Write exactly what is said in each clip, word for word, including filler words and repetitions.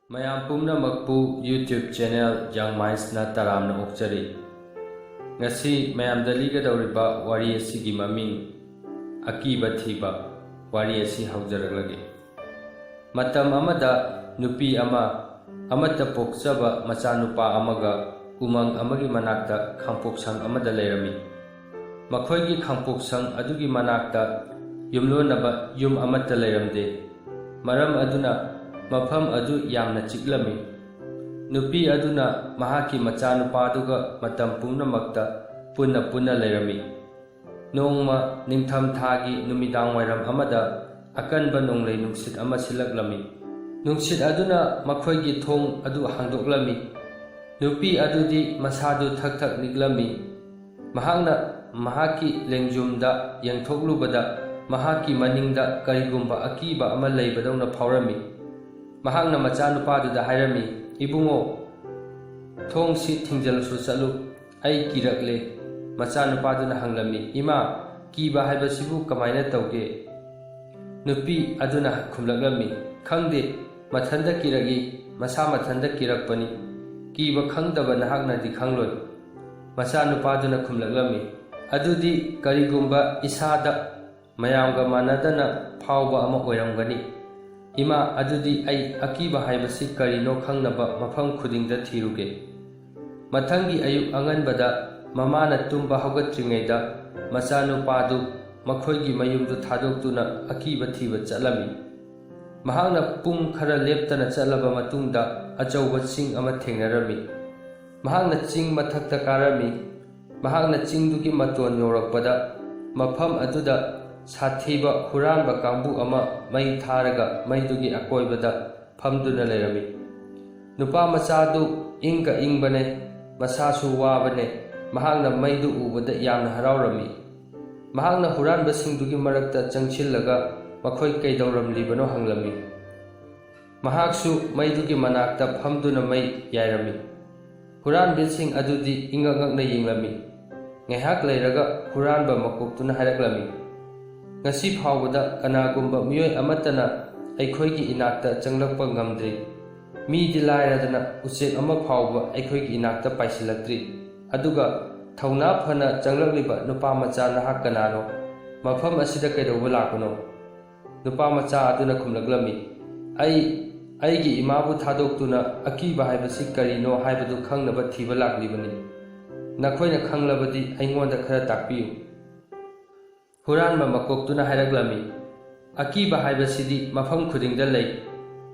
ꯃꯌꯥꯝ ꯄꯨꯝꯅꯃꯛꯄꯨ YouTube channel Young Mindsꯅ ꯇꯔꯥꯝꯅ ꯑꯣꯛꯆꯔꯤ꯫ ꯉꯁꯤ ꯃꯌꯥꯝꯗ ꯂꯤꯒꯗꯧꯔꯤꯕ ꯋꯥꯔꯤ ꯑꯁꯤꯒꯤ ꯃꯃꯤꯡ ꯑꯀꯤꯕ ꯊꯤꯕ꯫ ꯋꯥꯔꯤ ꯑꯁꯤ ꯍꯧꯖꯔꯛꯂꯒꯦ꯫ ꯃꯇꯝ ꯑꯃꯗ ꯅꯨꯄꯤ ꯑꯃ ꯑꯃꯠꯇ ꯄꯣꯛꯆꯕ ꯃꯆꯥꯅꯨꯄꯥ ꯑꯃꯒ ꯎꯃꯪ ꯑꯃꯒꯤ ꯃꯅꯥꯛꯇ ꯈꯥꯡꯄꯣꯛꯁꯪ ꯑꯃꯗ ꯂꯩꯔꯝꯃꯤ꯫ ꯃꯈꯣꯏꯒꯤ ꯈꯥꯡꯄꯣꯛꯁꯪ ꯑꯗꯨꯒꯤ ꯃꯅꯥꯛꯇ ꯌꯨꯝꯂꯣꯟꯅꯕ ꯌꯨꯝ ꯑꯃꯠꯇ ꯂꯩꯔꯝꯗꯦ꯫ ꯃꯔꯝ ꯑꯗꯨꯅ ꯃꯐꯝ ꯑꯗꯨ ꯌꯥꯝꯅ ꯆꯤꯛꯂꯝꯃꯤ꯫ ꯅꯨꯄꯤ ꯑꯗꯨꯅ ꯃꯍꯥꯛꯀꯤ ꯃꯆꯥꯅꯨꯄꯥꯗꯨꯒ ꯃꯇꯝ ꯄꯨꯝꯅꯃꯛꯇ ꯄꯨꯟꯅ ꯄꯨꯟꯅ ꯂꯩꯔꯝꯃꯤ꯫ ꯅꯣꯡꯃ ꯅꯤꯡꯊꯝ ꯊꯥꯒꯤ ꯅꯨꯃꯤꯗꯥꯡ ꯋꯥꯏꯔꯝ ꯑꯃꯗ ꯑꯀꯟꯕ ꯅꯣꯡꯂꯩ ꯅꯨꯡꯁꯤꯠ ꯑꯃ ꯁꯤꯜꯂꯛꯂꯝꯃꯤ꯫ ꯅꯨꯡꯁꯤꯠ ꯑꯗꯨꯅ ꯃꯈꯣꯏꯒꯤ ꯊꯣꯡ ꯑꯗꯨ ꯍꯥꯡꯗꯣꯛꯂꯝꯃꯤ꯫ ꯅꯨꯄꯤ ꯑꯗꯨꯗꯤ ꯃꯁꯥꯗꯨ ꯊꯛ ꯊꯛ ꯅꯤꯛꯂꯝꯃꯤ꯫ ꯃꯍꯥꯛꯅ ꯃꯍꯥꯛꯀꯤ ꯂꯦꯡꯖꯨꯝꯗ ꯌꯦꯡꯊꯣꯛꯂꯨꯕꯗ ꯃꯍꯥꯛꯀꯤ ꯃꯅꯤꯡꯗ ꯀꯔꯤꯒꯨꯝꯕ ꯑꯀꯤꯕ ꯑꯃ ꯂꯩꯕꯗꯧꯅ ꯐꯥꯎꯔꯝꯃꯤ꯫ ꯃꯍꯥꯛꯅ ꯃꯆꯥꯅꯨꯄꯥꯗꯨꯗ ꯍꯥꯏꯔꯝꯃꯤ, "ꯏꯕꯨꯡꯉꯣ, ꯊꯣꯡꯁꯤ ꯊꯤꯡꯖꯤꯜꯂꯁꯨ ꯆꯠꯂꯨ, ꯑꯩ ꯀꯤꯔꯛꯂꯦ꯫" ꯃꯆꯥꯅꯨꯄꯥꯗꯨꯅ ꯍꯪꯂꯝꯃꯤ, "ꯏꯃꯥ, ꯀꯤꯕ ꯍꯥꯏꯕꯁꯤꯕꯨ ꯀꯃꯥꯏꯅ ꯇꯧꯒꯦ?" ꯅꯨꯄꯤ ꯑꯗꯨꯅ ꯈꯨꯝꯂꯛꯂꯝꯃꯤ, "ꯈꯪꯗꯦ, ꯃꯊꯟꯇ ꯀꯤꯔꯛꯏ, ꯃꯁꯥ ꯃꯊꯟꯇ ꯀꯤꯔꯛꯄꯅꯤ꯫ ꯀꯤꯕ ꯈꯪꯗꯕ ꯅꯍꯥꯛꯅꯗꯤ ꯈꯪꯂꯣꯏ꯫" ꯃꯆꯥꯅꯨꯄꯥꯗꯨꯅ ꯈꯨꯝꯂꯛꯂꯝꯃꯤ, "ꯑꯗꯨꯗꯤ ꯀꯔꯤꯒꯨꯝꯕ ꯏꯁꯥꯗ ꯃꯌꯥꯝꯒ ꯃꯥꯟꯅꯗꯅ ꯐꯥꯎꯕ ꯑꯃ ꯑꯣꯏꯔꯝꯒꯅꯤ꯫ ꯏꯃꯥ, ꯑꯗꯨꯗꯤ ꯑꯩ ꯑꯀꯤꯕ ꯍꯥꯏꯕꯁꯤ ꯀꯔꯤꯅꯣ ꯈꯪꯅꯕ ꯃꯐꯝ ꯈꯨꯗꯤꯡꯗ ꯊꯤꯔꯨꯒꯦ꯫" ꯃꯊꯪꯒꯤ ꯑꯌꯨꯛ ꯑꯉꯟꯕꯗ ꯃꯃꯥꯅ ꯇꯨꯝꯕ ꯍꯧꯒꯠꯇ꯭ꯔꯤꯉꯩꯗ ꯃꯆꯥꯅꯨꯄꯥꯗꯨ ꯃꯈꯣꯏꯒꯤ ꯃꯌꯨꯝꯗꯨ ꯊꯥꯗꯣꯛꯇꯨꯅ ꯑꯀꯤꯕ ꯊꯤꯕ ꯆꯠꯂꯝꯃꯤ꯫ ꯃꯍꯥꯛꯅ ꯄꯨꯡ ꯈꯔ ꯂꯦꯞꯇꯅ ꯆꯠꯂꯕ ꯃꯇꯨꯡꯗ ꯑꯆꯧꯕ ꯆꯤꯡ ꯑꯃ ꯊꯦꯡꯅꯔꯝꯃꯤ꯫ ꯃꯍꯥꯛꯅ ꯆꯤꯡ ꯃꯊꯛꯇ ꯀꯥꯔꯝꯃꯤ꯫ ꯃꯍꯥꯛꯅ ꯆꯤꯡꯗꯨꯒꯤ ꯃꯇꯣꯟ ꯌꯧꯔꯛꯄꯗ ꯃꯐꯝ ꯑꯗꯨꯗ ꯁꯥꯊꯤꯕ ꯍꯨꯔꯥꯟꯕ ꯀꯥꯡꯕꯨ ꯑꯃ ꯃꯩ ꯊꯥꯔꯒ ꯃꯩꯗꯨꯒꯤ ꯑꯀꯣꯏꯕꯗ ꯐꯝꯗꯨꯅ ꯂꯩꯔꯝꯃꯤ꯫ ꯅꯨꯄꯥ ꯃꯆꯥꯗꯨ ꯏꯪꯒ ꯏꯪꯕꯅꯦ, ꯃꯁꯥꯁꯨ ꯋꯥꯕꯅꯦ꯫ ꯃꯍꯥꯛꯅ ꯃꯩꯗꯨ ꯎꯕꯗ ꯌꯥꯝꯅ ꯍꯔꯥꯎꯔꯝꯃꯤ꯫ ꯃꯍꯥꯛꯅ ꯍꯨꯔꯥꯟꯕꯁꯤꯡꯗꯨꯒꯤ ꯃꯔꯛꯇ ꯆꯪꯁꯤꯜꯂꯒ ꯃꯈꯣꯏ ꯀꯩꯗꯧꯔꯝꯂꯤꯕꯅꯣ ꯍꯪꯂꯝꯃꯤ꯫ ꯃꯍꯥꯛꯁꯨ ꯃꯩꯗꯨꯒꯤ ꯃꯅꯥꯛꯇ ꯐꯝꯗꯨꯅ ꯃꯩ ꯌꯥꯏꯔꯝꯃꯤ꯫ ꯍꯨꯔꯥꯟꯕꯁꯤꯡ ꯑꯗꯨꯗꯤ ꯏꯉꯛ ꯉꯛꯅ ꯌꯦꯡꯂꯝꯃꯤ꯫ ꯉꯥꯏꯍꯥꯛ ꯂꯩꯔꯒ ꯍꯨꯔꯥꯟꯕ ꯃꯀꯣꯛꯇꯨꯅ ꯍꯥꯏꯔꯛꯂꯝꯃꯤ, "ꯉꯁꯤ ꯐꯥꯎꯕꯗ ꯀꯅꯥꯒꯨꯝꯕ ꯃꯤꯑꯣꯏ ꯑꯃꯠꯇꯅ ꯑꯩꯈꯣꯏꯒꯤ ꯏꯅꯥꯛꯇ ꯆꯪꯂꯛꯄ ꯉꯝꯗ꯭ꯔꯤ꯫ ꯃꯤꯗꯤ ꯂꯥꯏꯔꯗꯅ ꯎꯆꯦꯛ ꯑꯃ ꯐꯥꯎꯕ ꯑꯩꯈꯣꯏꯒꯤ ꯏꯅꯥꯛꯇ ꯄꯥꯏꯁꯤꯜꯂꯛꯇ꯭ꯔꯤ꯫ ꯑꯗꯨꯒ ꯊꯧꯅꯥ ꯐꯅ ꯆꯪꯂꯛꯂꯤꯕ ꯅꯨꯄꯥ ꯃꯆꯥ ꯅꯍꯥꯛ ꯀꯅꯥꯅꯣ? ꯃꯐꯝ ꯑꯁꯤꯗ ꯀꯩꯗꯧꯕ ꯂꯥꯛꯄꯅꯣ?" ꯅꯨꯄꯥ ꯃꯆꯥ ꯑꯗꯨꯅ ꯈꯨꯝꯂꯛꯂꯝꯃꯤ, "ꯑꯩ ꯑꯩꯒꯤ ꯏꯃꯥꯕꯨ ꯊꯥꯗꯣꯛꯇꯨꯅ ꯑꯀꯤꯕ ꯍꯥꯏꯕꯁꯤ ꯀꯔꯤꯅꯣ ꯍꯥꯏꯕꯗꯨ ꯈꯪꯅꯕ ꯊꯤꯕ ꯂꯥꯛꯂꯤꯕꯅꯤ꯫ ꯅꯈꯣꯏꯅ ꯈꯪꯂꯕꯗꯤ ꯑꯩꯉꯣꯟꯗ ꯈꯔ ꯇꯥꯛꯄꯤꯌꯨ꯫" ꯍꯨꯔꯥꯟꯕ ꯃꯀꯣꯛꯇꯨꯅ ꯍꯥꯏꯔꯛꯂꯝꯃꯤ, "ꯑꯀꯤꯕ ꯍꯥꯏꯕꯁꯤꯗꯤ ꯃꯐꯝ ꯈꯨꯗꯤꯡꯗ ꯂꯩ꯫"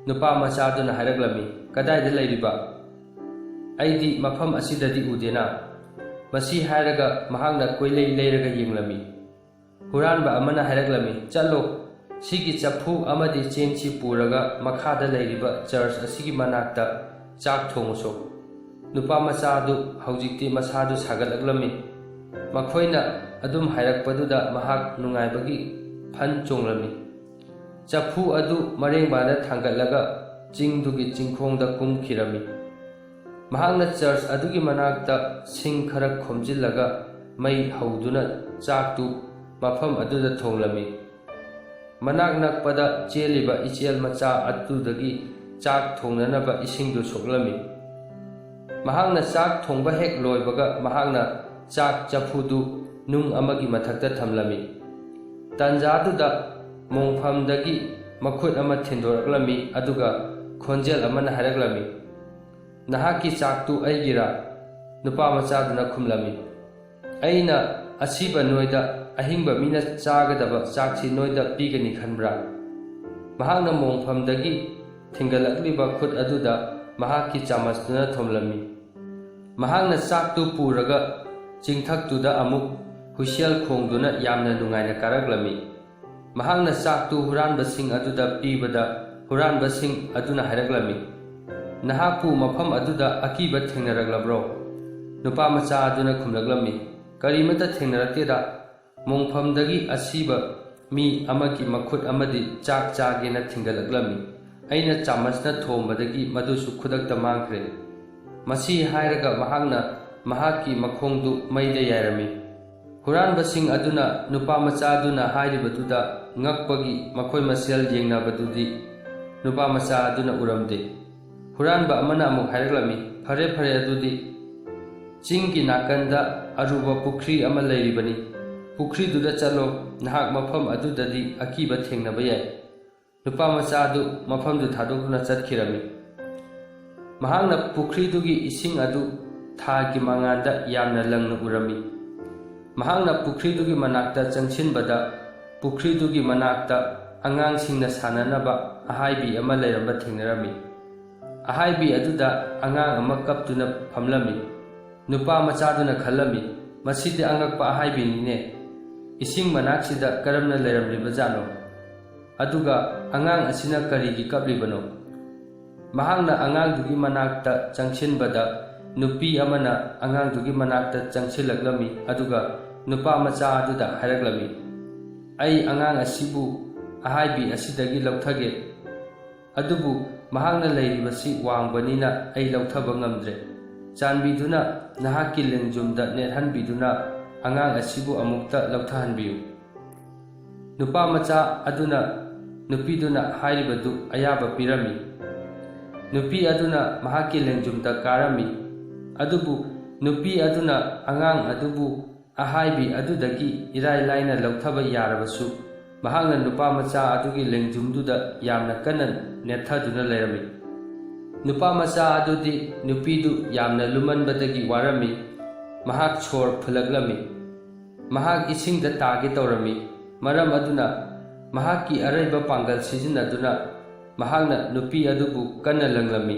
ꯅꯨꯄꯥ ꯃꯆꯥꯗꯨꯅ ꯍꯥꯏꯔꯛꯂꯝꯃꯤ, "ꯀꯗꯥꯏꯗ ꯂꯩꯔꯤꯕ? ꯑꯩꯗꯤ ꯃꯐꯝ ꯑꯁꯤꯗꯗꯤ ꯎꯗꯦꯅ꯫" ꯃꯁꯤ ꯍꯥꯏꯔꯒ ꯃꯍꯥꯛꯅ ꯀꯣꯏꯂꯩ ꯂꯩꯔꯒ ꯌꯦꯡꯂꯝꯃꯤ꯫ ꯍꯨꯔꯥꯟꯕ ꯑꯃꯅ ꯍꯥꯏꯔꯛꯂꯝꯃꯤ, "ꯆꯠꯂꯣ, ꯁꯤꯒꯤ ꯆꯐꯨ ꯑꯃꯗꯤ ꯆꯦꯡꯁꯤ ꯄꯨꯔꯒ ꯃꯈꯥꯗ ꯂꯩꯔꯤꯕ ꯆꯔꯆ ꯑꯁꯤꯒꯤ ꯃꯅꯥꯛꯇ ꯆꯥꯛ ꯊꯣꯡꯉꯨꯁꯨ꯫" ꯅꯨꯄꯥ ꯃꯆꯥ ꯑꯗꯨ ꯍꯧꯖꯤꯛꯇꯤ ꯃꯁꯥꯗꯨ ꯁꯥꯒꯠꯂꯛꯂꯝꯃꯤ꯫ ꯃꯈꯣꯏꯅ ꯑꯗꯨꯝ ꯍꯥꯏꯔꯛꯄꯗꯨꯗ ꯃꯍꯥꯛ ꯅꯨꯡꯉꯥꯏꯕꯒꯤ ꯐꯟ ꯆꯣꯡꯂꯝꯃꯤ꯫ ꯆꯐꯨ ꯑꯗꯨ ꯃꯔꯦꯡꯕꯥꯟꯗ ꯊꯥꯡꯒꯠꯂꯒ ꯆꯤꯡꯗꯨꯒꯤ ꯆꯤꯡꯈꯣꯡꯗ ꯀꯨꯝꯈꯤꯔꯝꯃꯤ꯫ ꯃꯍꯥꯛꯅ ꯆꯔꯆ ꯑꯗꯨꯒꯤ ꯃꯅꯥꯛꯇ ꯁꯤꯡ ꯈꯔ ꯈꯣꯝꯖꯤꯜꯂꯒ ꯃꯩ ꯍꯧꯗꯨꯅ ꯆꯥꯛꯇꯨ ꯃꯐꯝ ꯑꯗꯨꯗ ꯊꯣꯡꯂꯝꯃꯤ꯫ ꯃꯅꯥꯛ ꯅꯛꯄꯗ ꯆꯦꯜꯂꯤꯕ ꯏꯆꯦꯜ ꯃꯆꯥ ꯑꯗꯨꯗꯒꯤ ꯆꯥꯛ ꯊꯣꯡꯅꯅꯕ ꯏꯁꯤꯡꯗꯨ ꯁꯣꯛꯂꯝꯃꯤ꯫ ꯃꯍꯥꯛꯅ ꯆꯥꯛ ꯊꯣꯡꯕ ꯍꯦꯛ ꯂꯣꯏꯕꯒ ꯃꯍꯥꯛꯅ ꯆꯥꯛ ꯆꯐꯨꯗꯨ ꯅꯨꯡ ꯑꯃꯒꯤ ꯃꯊꯛꯇ ꯊꯝꯂꯝꯃꯤ꯫ ꯇꯥꯟꯖꯥꯗꯨꯗ ꯃꯣꯡꯐꯝꯗꯒꯤ ꯃꯈꯨꯠ ꯑꯃ ꯊꯤꯟꯗꯣꯔꯛꯂꯝꯃꯤ, ꯑꯗꯨꯒ ꯈꯣꯟꯖꯦꯜ ꯑꯃꯅ ꯍꯥꯏꯔꯛꯂꯝꯃꯤ, "ꯅꯍꯥꯛꯀꯤ ꯆꯥꯛꯇꯨ ꯑꯩꯒꯤꯔꯥ?" ꯅꯨꯄꯥ ꯃꯆꯥꯗꯨꯅ ꯈꯨꯝꯂꯝꯃꯤ, "ꯑꯩꯅ ꯑꯁꯤꯕ ꯅꯣꯏꯗ ꯑꯍꯤꯡꯕ ꯃꯤꯅ ꯆꯥꯒꯗꯕ ꯆꯥꯛꯁꯤ ꯅꯣꯏꯗ ꯄꯤꯒꯅꯤ ꯈꯟꯕ꯭ꯔꯥ?" ꯃꯍꯥꯛꯅ ꯃꯣꯡꯐꯝꯗꯒꯤ ꯊꯤꯡꯒꯠꯂꯛꯂꯤꯕ ꯈꯨꯠ ꯑꯗꯨꯗ ꯃꯍꯥꯛꯀꯤ ꯆꯥꯃꯁꯇꯨꯅ ꯊꯣꯝꯂꯝꯃꯤ꯫ ꯃꯍꯥꯛꯅ ꯆꯥꯛꯇꯨ ꯄꯨꯔꯒ ꯆꯤꯡꯊꯛꯇꯨꯗ ꯑꯃꯨꯛ ꯍꯨꯏꯁꯦꯜ ꯈꯣꯡꯗꯨꯅ ꯌꯥꯝꯅ ꯅꯨꯡꯉꯥꯏꯅ ꯀꯥꯔꯛꯂꯝꯃꯤ꯫ ꯃꯍꯥꯛꯅ ꯆꯥꯛꯇꯨ ꯍꯨꯔꯥꯟꯕꯁꯤꯡ ꯑꯗꯨꯗ ꯄꯤꯕꯗ, ꯍꯨꯔꯥꯟꯕꯁꯤꯡ ꯑꯗꯨꯅ ꯍꯥꯏꯔꯛꯂꯝꯃꯤ, "ꯅꯍꯥꯛꯄꯨ ꯃꯐꯝ ꯑꯗꯨꯗ ꯑꯀꯤꯕ ꯊꯦꯡꯅꯔꯛꯂꯕ꯭ꯔꯣ?" ꯅꯨꯄꯥ ꯃꯆꯥ ꯑꯗꯨꯅ ꯈꯨꯝꯂꯛꯂꯝꯃꯤ, "ꯀꯔꯤꯃꯠꯇ ꯊꯦꯡꯅꯔꯛꯇꯦꯗ꯫ ꯃꯣꯡꯐꯝꯗꯒꯤ ꯑꯁꯤꯕ ꯃꯤ ꯑꯃꯒꯤ ꯃꯈꯨꯠ ꯑꯃꯗꯤ ꯆꯥꯛ ꯆꯥꯒꯦꯅ ꯊꯤꯡꯒꯠꯂꯛꯂꯝꯃꯤ꯫ ꯑꯩꯅ ꯆꯥꯃꯁꯅ ꯊꯣꯝꯕꯗꯒꯤ ꯃꯗꯨꯁꯨ ꯈꯨꯗꯛꯇ ꯃꯥꯡꯈ꯭ꯔꯦ꯫" ꯃꯁꯤ ꯍꯥꯏꯔꯒ ꯃꯍꯥꯛꯅ ꯃꯍꯥꯛꯀꯤ ꯃꯈꯣꯡꯗꯨ ꯃꯩꯗ ꯌꯥꯏꯔꯝꯃꯤ꯫ ꯍꯨꯔꯥꯟꯕꯁꯤꯡ ꯑꯗꯨꯅ ꯅꯨꯄꯥ ꯃꯆꯥꯗꯨꯅ ꯍꯥꯏꯔꯤꯕꯗꯨꯗ ꯉꯛꯄꯒꯤ ꯃꯈꯣꯏ ꯃꯁꯦꯜ ꯌꯦꯡꯅꯕꯗꯨꯗꯤ ꯅꯨꯄꯥ ꯃꯆꯥ ꯑꯗꯨꯅ ꯎꯔꯝꯗꯦ꯫ ꯍꯨꯔꯥꯟꯕ ꯑꯃꯅ ꯑꯃꯨꯛ ꯍꯥꯏꯔꯛꯂꯝꯃꯤ, "ꯐꯔꯦ, ꯐꯔꯦ, ꯑꯗꯨꯗꯤ ꯆꯤꯡꯒꯤ ꯅꯥꯀꯟꯗ ꯑꯔꯨꯕ ꯄꯨꯈ꯭ꯔꯤ ꯑꯃ ꯂꯩꯔꯤꯕꯅꯤ꯫ ꯄꯨꯈ꯭ꯔꯤꯗꯨꯗ ꯆꯠꯂꯣ, ꯅꯍꯥꯛ ꯃꯐꯝ ꯑꯗꯨꯗꯗꯤ ꯑꯀꯤꯕ ꯊꯦꯡꯅꯕ ꯌꯥꯏ"꯫ ꯅꯨꯄꯥ ꯃꯆꯥ ꯑꯗꯨ ꯃꯐꯝꯗꯨ ꯊꯥꯗꯣꯛꯇꯨꯅ ꯆꯠꯈꯤꯔꯝꯃꯤ꯫ ꯃꯍꯥꯛꯅ ꯄꯨꯈ꯭ꯔꯤꯗꯨꯒꯤ ꯏꯁꯤꯡ ꯑꯗꯨ ꯊꯥꯒꯤ ꯃꯉꯥꯜꯗ ꯌꯥꯝꯅ ꯂꯪꯅ ꯎꯔꯝꯃꯤ꯫ ꯃꯍꯥꯛꯅ ꯄꯨꯈ꯭ꯔꯤꯗꯨꯒꯤ ꯃꯅꯥꯛꯇ ꯆꯪꯁꯤꯟꯕꯗ, ꯄꯨꯈ꯭ꯔꯤꯗꯨꯒꯤ ꯃꯅꯥꯛꯇ ꯑꯉꯥꯡꯁꯤꯡꯅ ꯁꯥꯟꯅꯅꯕ ꯑꯍꯥꯏꯕꯤ ꯑꯃ ꯂꯩꯔꯝꯕ ꯊꯦꯡꯅꯔꯝꯃꯤ꯫ ꯑꯍꯥꯏꯕꯤ ꯑꯗꯨꯗ ꯑꯉꯥꯡ ꯑꯃ ꯀꯞꯇꯨꯅ ꯐꯝꯂꯝꯃꯤ꯫ ꯅꯨꯄꯥ ꯃꯆꯥꯗꯨꯅ ꯈꯜꯂꯝꯃꯤ, "ꯃꯁꯤꯗꯤ ꯑꯉꯛꯄ ꯑꯍꯥꯏꯕꯤꯅꯤꯅꯦ꯫ ꯏꯁꯤꯡ ꯃꯅꯥꯛꯁꯤꯗ ꯀꯔꯝꯅ ꯂꯩꯔꯝꯂꯤꯕꯖꯥꯠꯅꯣ? ꯑꯗꯨꯒ ꯑꯉꯥꯡ ꯑꯁꯤꯅ ꯀꯔꯤꯒꯤ ꯀꯞꯂꯤꯕꯅꯣ?" ꯃꯍꯥꯛꯅ ꯑꯉꯥꯡꯗꯨꯒꯤ ꯃꯅꯥꯛꯇ ꯆꯪꯁꯤꯟꯕꯗ, ꯅꯨꯄꯤ ꯑꯃꯅ ꯑꯉꯥꯡꯗꯨꯒꯤ ꯃꯅꯥꯛꯇ ꯆꯪꯁꯤꯜꯂꯛꯂꯝꯃꯤ, ꯑꯗꯨꯒ ꯅꯨꯄꯥ ꯃꯆꯥ ꯑꯗꯨꯗ ꯍꯥꯏꯔꯛꯂꯝꯃꯤ, "ꯑꯩ ꯑꯉꯥꯡ ꯑꯁꯤꯕꯨ ꯑꯍꯥꯏꯕꯤ ꯑꯁꯤꯗꯒꯤ ꯂꯧꯊꯒꯦ꯫ ꯑꯗꯨꯕꯨ ꯃꯍꯥꯛꯅ ꯂꯩꯔꯤꯕꯁꯤ ꯋꯥꯡꯕꯅꯤꯅ ꯑꯩ ꯂꯧꯊꯕ ꯉꯝꯗ꯭ꯔꯦ꯫ ꯆꯥꯟꯕꯤꯗꯨꯅ ꯅꯍꯥꯛꯀꯤ ꯂꯦꯡꯖꯨꯝꯗ ꯅꯦꯠꯍꯟꯕꯤꯗꯨꯅ ꯑꯉꯥꯡ ꯑꯁꯤꯕꯨ ꯑꯃꯨꯛꯇ ꯂꯧꯊꯍꯟꯕꯤꯌꯨ"꯫ ꯅꯨꯄꯥ ꯃꯆꯥ ꯑꯗꯨꯅ ꯅꯨꯄꯤꯗꯨꯅ ꯍꯥꯏꯔꯤꯕꯗꯨ ꯑꯌꯥꯕ ꯄꯤꯔꯝꯃꯤ꯫ ꯅꯨꯄꯤ ꯑꯗꯨꯅ ꯃꯍꯥꯛꯀꯤ ꯂꯦꯡꯖꯨꯝꯗ ꯀꯥꯔꯝꯃꯤ꯫ ꯑꯗꯨꯕꯨ ꯅꯨꯄꯤ ꯑꯗꯨꯅ ꯑꯉꯥꯡ ꯑꯗꯨꯕꯨ ꯑꯍꯥꯏꯕꯤ ꯑꯗꯨꯗꯒꯤ ꯏꯔꯥꯏ ꯂꯥꯏꯅ ꯂꯧꯊꯕ ꯌꯥꯔꯕꯁꯨ, ꯃꯍꯥꯛꯅ ꯅꯨꯄꯥ ꯃꯆꯥ ꯑꯗꯨꯒꯤ ꯂꯦꯡꯖꯨꯝꯗꯨꯗ ꯌꯥꯝꯅ ꯀꯟꯅ ꯅꯦꯠꯊꯗꯨꯅ ꯂꯩꯔꯝꯃꯤ꯫ ꯅꯨꯄꯥ ꯃꯆꯥ ꯑꯗꯨꯗꯤ ꯅꯨꯄꯤꯗꯨ ꯌꯥꯝꯅ ꯂꯨꯝꯃꯟꯕꯗꯒꯤ ꯋꯥꯔꯝꯃꯤ꯫ ꯃꯍꯥꯛ ꯁꯣꯔ ꯐꯨꯜꯂꯛꯂꯝꯃꯤ꯫ ꯃꯍꯥꯛ ꯏꯁꯤꯡꯗ ꯇꯥꯒꯦ ꯇꯧꯔꯝꯃꯤ꯫ ꯃꯔꯝ ꯑꯗꯨꯅ ꯃꯍꯥꯛꯀꯤ ꯑꯔꯩꯕ ꯄꯥꯡꯒꯜ ꯁꯤꯖꯤꯟꯅꯗꯨꯅ ꯃꯍꯥꯛꯅ ꯅꯨꯄꯤ ꯑꯗꯨꯕꯨ ꯀꯟꯅ ꯂꯪꯂꯝꯃꯤ꯫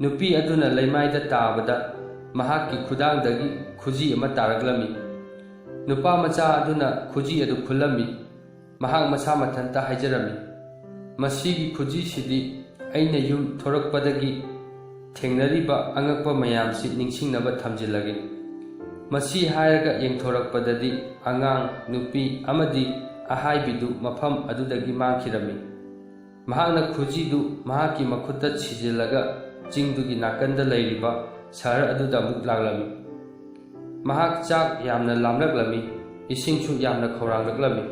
ꯅꯨꯄꯤ ꯑꯗꯨꯅ ꯂꯩꯃꯥꯏꯗ ꯇꯥꯕꯗ ꯃꯍꯥꯛꯀꯤ ꯈꯨꯗꯥꯡꯗꯒꯤ ꯈꯨꯖꯤ ꯑꯃ ꯇꯥꯔꯛꯂꯝꯃꯤ꯫ ꯅꯨꯄꯥ ꯃꯆꯥ ꯑꯗꯨꯅ ꯈꯨꯖꯤ ꯑꯗꯨ ꯈꯨꯜꯂꯝꯃꯤ꯫ ꯃꯍꯥꯛ ꯃꯁꯥ ꯃꯊꯟꯇ ꯍꯥꯏꯖꯔꯝꯃꯤ, "ꯃꯁꯤꯒꯤ ꯈꯨꯖꯤꯁꯤꯗꯤ ꯑꯩꯅ ꯌꯨꯝ ꯊꯣꯔꯛꯄꯗꯒꯤ ꯊꯦꯡꯅꯔꯤꯕ ꯑꯉꯛꯄ ꯃꯌꯥꯝꯁꯤ ꯅꯤꯡꯁꯤꯡꯅꯕ ꯊꯝꯖꯤꯜꯂꯒꯦ"꯫ ꯃꯁꯤ ꯍꯥꯏꯔꯒ ꯌꯦꯡꯊꯣꯔꯛꯄꯗꯗꯤ ꯑꯉꯥꯡ, ꯅꯨꯄꯤ ꯑꯃꯗꯤ ꯑꯍꯥꯏꯕꯤꯗꯨ ꯃꯐꯝ ꯑꯗꯨꯗꯒꯤ ꯃꯥꯡꯈꯤꯔꯝꯃꯤ꯫ ꯃꯍꯥꯛꯅ ꯈꯨꯖꯤꯗꯨ ꯃꯍꯥꯛꯀꯤ ꯃꯈꯨꯠꯇ ꯁꯤꯖꯤꯜꯂꯒ ꯆꯤꯡꯗꯨꯒꯤ ꯅꯥꯀꯟꯗ ꯂꯩꯔꯤꯕ ꯁꯍꯔ ꯑꯗꯨꯗ ꯑꯃꯨꯛ ꯂꯥꯛꯂꯝꯃꯤ꯫ ꯃꯍꯥꯛ ꯆꯥꯛ ꯌꯥꯝꯅ ꯂꯥꯝꯂꯛꯂꯝꯃꯤ, ꯏꯁꯤꯡꯁꯨ ꯌꯥꯝꯅ ꯈꯧꯔꯥꯡꯂꯛꯂꯝꯃꯤ꯫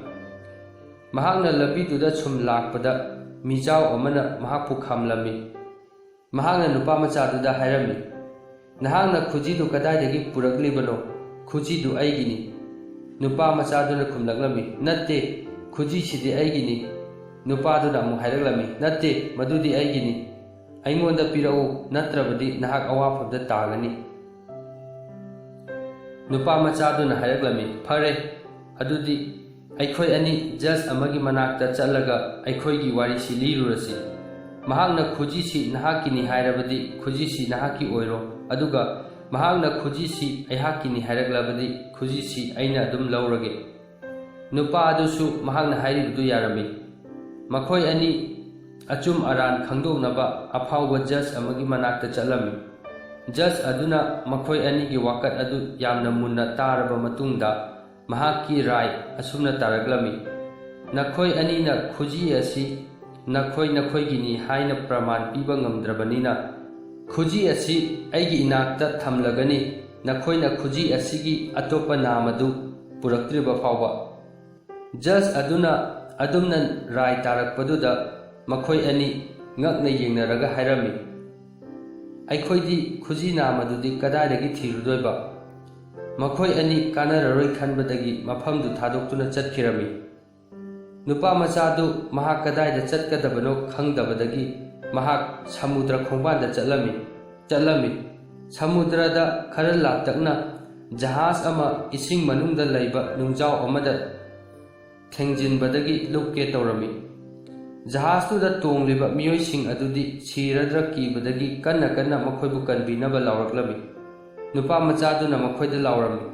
ꯃꯍꯥꯛꯅ ꯂꯝꯕꯤꯗꯨꯗ ꯁꯨꯝ ꯂꯥꯛꯄꯗ ꯃꯤꯖꯥꯎ ꯑꯃꯅ ꯃꯍꯥꯛꯄꯨ ꯈꯥꯝꯂꯝꯃꯤ꯫ ꯃꯍꯥꯛꯅ ꯅꯨꯄꯥ ꯃꯆꯥꯗꯨꯗ ꯍꯥꯏꯔꯝꯃꯤ, "ꯅꯍꯥꯛꯅ ꯈꯨꯖꯤꯗꯨ ꯀꯗꯥꯏꯗꯒꯤ ꯄꯨꯔꯛꯂꯤꯕꯅꯣ? ꯈꯨꯖꯤꯗꯨ ꯑꯩꯒꯤꯅꯤ꯫" ꯅꯨꯄꯥ ꯃꯆꯥꯗꯨꯅ ꯈꯨꯝꯂꯛꯂꯝꯃꯤ, "ꯅꯠꯇꯦ, ꯈꯨꯖꯤꯁꯤꯗꯤ ꯑꯩꯒꯤꯅꯤ꯫" ꯅꯨꯄꯥꯗꯨꯅ ꯑꯃꯨꯛ ꯍꯥꯏꯔꯛꯂꯝꯃꯤ, "ꯅꯠꯇꯦ, ꯃꯗꯨꯗꯤ ꯑꯩꯒꯤꯅꯤ꯫ ꯑꯩꯉꯣꯟꯗ ꯄꯤꯔꯛꯎ, ꯅꯠꯇ꯭ꯔꯕꯗꯤ ꯅꯍꯥꯛ ꯑꯋꯥꯐꯝꯗ ꯇꯥꯒꯅꯤ꯫" ꯅꯨꯄꯥ ꯃꯆꯥꯗꯨꯅ ꯍꯥꯏꯔꯛꯂꯝꯃꯤ, "ꯐꯔꯦ, ꯑꯗꯨꯗꯤ ꯑꯩꯈꯣꯏ ꯑꯅꯤ ꯖꯖ ꯑꯃꯒꯤ ꯃꯅꯥꯛꯇ ꯆꯠꯂꯒ ꯑꯩꯈꯣꯏꯒꯤ ꯋꯥꯔꯤꯁꯤ ꯂꯤꯔꯨꯔꯁꯤ꯫ ꯃꯍꯥꯛꯅ ꯈꯨꯖꯤꯁꯤ ꯅꯍꯥꯛꯀꯤꯅꯤ ꯍꯥꯏꯔꯕꯗꯤ ꯈꯨꯖꯤꯁꯤ ꯅꯍꯥꯛꯀꯤ ꯑꯣꯏꯔꯣ, ꯑꯗꯨꯒ ꯃꯍꯥꯛꯅ ꯈꯨꯖꯤꯁꯤ ꯑꯩꯍꯥꯛꯀꯤꯅꯤ ꯍꯥꯏꯔꯛꯂꯕꯗꯤ ꯈꯨꯖꯤꯁꯤ ꯑꯩꯅ ꯑꯗꯨꯝ ꯂꯧꯔꯒꯦ꯫" ꯅꯨꯄꯥ ꯑꯗꯨꯁꯨ ꯃꯍꯥꯛꯅ ꯍꯥꯏꯔꯤꯕꯗꯨ ꯌꯥꯔꯝꯃꯤ꯫ ꯃꯈꯣꯏ ꯑꯅꯤ ꯑꯆꯨꯝ ꯑꯔꯥꯟ ꯈꯪꯗꯣꯛꯅꯕ ꯑꯐꯥꯎꯕ ꯖꯖ ꯑꯃꯒꯤ ꯃꯅꯥꯛꯇ ꯆꯠꯂꯝꯃꯤ꯫ ꯖꯖ ꯑꯗꯨꯅ ꯃꯈꯣꯏ ꯑꯅꯤꯒꯤ ꯋꯥꯀꯠ ꯑꯗꯨ ꯌꯥꯝꯅ ꯃꯨꯟꯅ ꯇꯥꯔꯕ ꯃꯇꯨꯡꯗ ꯃꯍꯥꯛꯀꯤ ꯔꯥꯏ ꯑꯁꯨꯝꯅ ꯇꯥꯔꯛꯂꯝꯃꯤ, "ꯅꯈꯣꯏ ꯑꯅꯤꯅ ꯈꯨꯖꯤ ꯑꯁꯤ ꯅꯈꯣꯏ ꯅꯈꯣꯏꯒꯤꯅꯤ ꯍꯥꯏꯅ ꯄ꯭ꯔꯃꯥꯟ ꯄꯤꯕ ꯉꯝꯗ꯭ꯔꯕꯅꯤꯅ, ꯈꯨꯖꯤ ꯑꯁꯤ ꯑꯩꯒꯤ ꯏꯅꯥꯛꯇ ꯊꯝꯂꯒꯅꯤ, ꯅꯈꯣꯏꯅ ꯈꯨꯖꯤ ꯑꯁꯤꯒꯤ ꯑꯇꯣꯞꯄ ꯅꯥꯝ ꯑꯗꯨ ꯄꯨꯔꯛꯇ꯭ꯔꯤꯕ ꯐꯥꯎꯕ꯫" ꯖꯖ ꯑꯗꯨꯅ ꯑꯗꯨꯝꯅ ꯔꯥꯏ ꯇꯥꯔꯛꯄꯗꯨꯗ ꯃꯈꯣꯏ ꯑꯅꯤ ꯉꯛꯅ ꯌꯦꯡꯅꯔꯒ ꯍꯥꯏꯔꯝꯃꯤ, "ꯑꯩꯈꯣꯏꯗꯤ ꯈꯨꯖꯤ ꯅꯥꯝ ꯑꯗꯨꯗꯤ ꯀꯗꯥꯏꯗꯒꯤ ꯊꯤꯔꯨꯗꯣꯏꯕ?" ꯃꯈꯣꯏ ꯑꯅꯤ ꯀꯥꯟꯅꯔꯔꯣꯏ ꯈꯟꯕꯗꯒꯤ ꯃꯐꯝꯗꯨ ꯊꯥꯗꯣꯛꯇꯨꯅ ꯆꯠꯈꯤꯔꯝꯃꯤ꯫ ꯅꯨꯄꯥ ꯃꯆꯥꯗꯨ ꯃꯍꯥꯛ ꯀꯗꯥꯏꯗ ꯆꯠꯀꯗꯕꯅꯣ ꯈꯪꯗꯕꯗꯒꯤ ꯃꯍꯥꯛ ꯁꯃꯨꯗ꯭ꯔ ꯈꯣꯡꯕꯥꯟꯗ ꯆꯠꯂꯝꯃꯤ, ꯆꯠꯂꯝꯃꯤ꯫ ꯁꯃꯨꯗ꯭ꯔꯗ ꯈꯔ ꯂꯥꯞꯇꯛꯅ ꯖꯍꯥꯖ ꯑꯃ ꯏꯁꯤꯡ ꯃꯅꯨꯡꯗ ꯂꯩꯕ ꯅꯨꯡꯖꯥꯎ ꯑꯃꯗ ꯊꯦꯡꯖꯤꯟꯕꯗꯒꯤ ꯂꯨꯞꯀꯦ ꯇꯧꯔꯝꯃꯤ꯫ ꯖꯍꯥꯖꯇꯨꯗ ꯇꯣꯡꯂꯤꯕ ꯃꯤꯑꯣꯏꯁꯤꯡ ꯑꯗꯨꯗꯤ ꯁꯤꯔꯗ꯭ꯔ ꯀꯤꯕꯗꯒꯤ ꯀꯟꯅ ꯀꯟꯅ ꯃꯈꯣꯏꯕꯨ ꯀꯟꯕꯤꯅꯕ ꯂꯥꯎꯔꯛꯂꯝꯃꯤ꯫ ꯅꯨꯄꯥ ꯃꯆꯥꯗꯨꯅ ꯃꯈꯣꯏꯗ ꯂꯥꯎꯔꯝꯃꯤ,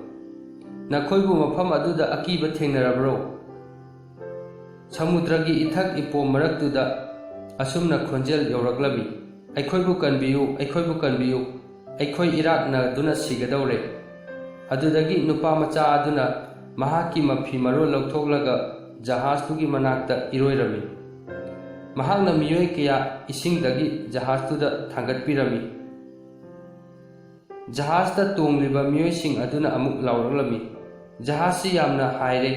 "ꯅꯈꯣꯏꯕꯨ ꯃꯐꯝ ꯑꯗꯨꯗ ꯑꯀꯤꯕ ꯊꯦꯡꯅꯔꯕ꯭ꯔꯣ?" ꯁꯃꯨꯗ꯭ꯔꯒꯤ ꯏꯊꯛ ꯏꯄꯣꯝ ꯃꯔꯛꯇꯨꯗ ꯑꯁꯨꯝꯅ ꯈꯣꯟꯖꯦꯜ ꯌꯧꯔꯛꯂꯝꯃꯤ, "ꯑꯩꯈꯣꯏꯕꯨ ꯀꯟꯕꯤꯌꯨ, ꯑꯩꯈꯣꯏꯕꯨ ꯀꯟꯕꯤꯌꯨ, ꯑꯩꯈꯣꯏ ꯏꯔꯥꯛꯅꯗꯨꯅ ꯁꯤꯒꯗꯧꯔꯦ꯫" ꯑꯗꯨꯗꯒꯤ ꯅꯨꯄꯥ ꯃꯆꯥ ꯑꯗꯨꯅ ꯃꯍꯥꯛꯀꯤ ꯃꯐꯤ ꯃꯔꯣꯜ ꯂꯧꯊꯣꯛꯂꯒ ꯖꯍꯥꯖꯇꯨꯒꯤ ꯃꯅꯥꯛꯇ ꯏꯔꯣꯏꯔꯝꯃꯤ꯫ ꯃꯍꯥꯛꯅ ꯃꯤꯑꯣꯏ ꯀꯌꯥ ꯏꯁꯤꯡꯗꯒꯤ ꯖꯍꯥꯖꯇꯨꯗ ꯊꯥꯡꯒꯠꯄꯤꯔꯝꯃꯤ꯫ ꯖꯍꯥꯖꯇ ꯇꯣꯡꯂꯤꯕ ꯃꯤꯑꯣꯏꯁꯤꯡ ꯑꯗꯨꯅ ꯑꯃꯨꯛ ꯂꯥꯎꯔꯛꯂꯝꯃꯤ, "ꯖꯍꯥꯖꯁꯤ ꯌꯥꯝꯅ ꯍꯥꯏꯔꯦ,